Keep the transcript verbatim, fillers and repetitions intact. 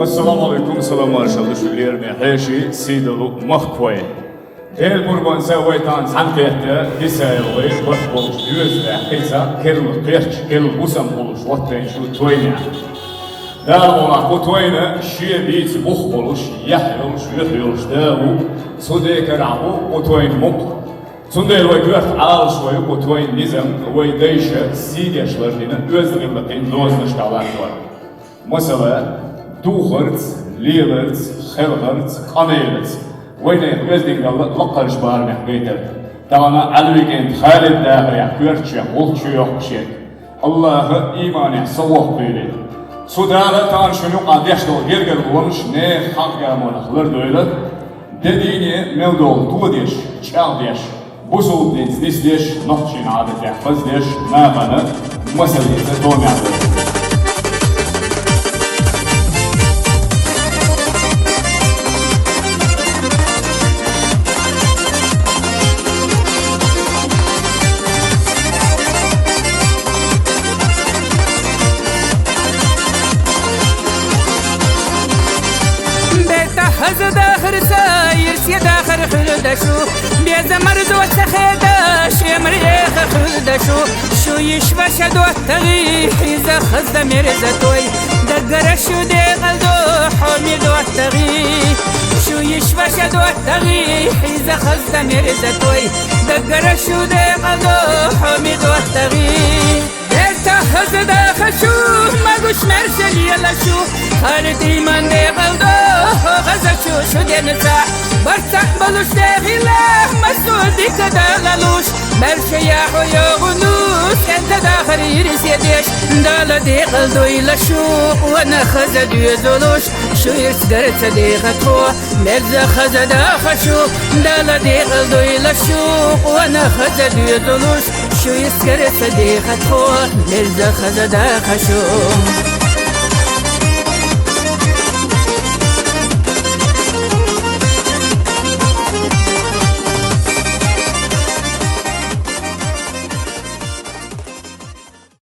Ассаламу Ӏалайкум, салам-маршалла ду шун, лераме хьеший, сийдолу махкахой. Делан къурбанца вай тахана цхьаьнакхетта, дисаяла вай барт болуш доьзал кхица, керла кхерч, керла хӀусам хуьлуш хӀоттийна шу тойнехь. Дала волахь, кху тойна шен бийца бух болуш, яхь йолуш, юьхь йолуш да ву, цу декарахь бу кху тойна мукъ. Цундела вай коьрта Ӏалашвойла кху тойн низам, вай дайша сий деш лардина оьзда гӀиллакхийн дозанашкахь латтор. Масала, духарца, леларца, хелхарца, къамелаца. Вайнах веза дингалла лакхарчу барамехь гайтар. Тахана Ӏалвикент Халид дахарехь коьртачех гӀулч чу йоккхуш ерг. Аллаха иманехь совгӀат хуьлийла. Цу Дала тахана шуна юкъахь деш долу гергарлонаш нехан хьакъ гамонах лардойла. Де дийне мел долу тодеш, чӀагӀдеш, бусулба динца нисдеш, нохчийн Ӏадатех хаздеш, нахана масал эца томехь ву. Бертахь хаза дахар ца, ирсе дахар хуьлда шу, беза марзо ца хеда, шемар эха хуьлда шу. Шу йиш ваша доттагӀий, хьийза хаза мерза той, даггара шу декъал до, хьоме доттагӀий. Шу йиш ваша доттагӀий, хьийза хаза мерза той, даггара шу декъал до, хьоме доттагӀий. Бертахь хаза даха шу, магуш мерша лела шу, хӀара тӀиман декъал до, хьо хаза шу, шу денца. Барт цхьаъ болуш дехила, массо а дика Дала луш, мерша яхьо йогӀуш, кӀентан дахар ирсе деш. Дала декъал дойла шу, вана хаза доьзалуш, шу ирс гара ца деха тхо. Мерза хаза даха шу, Дала декъал дойла шу, вана хаза доьзалуш, шу ирс гара ца деха тхо, мерза хаза даха шу.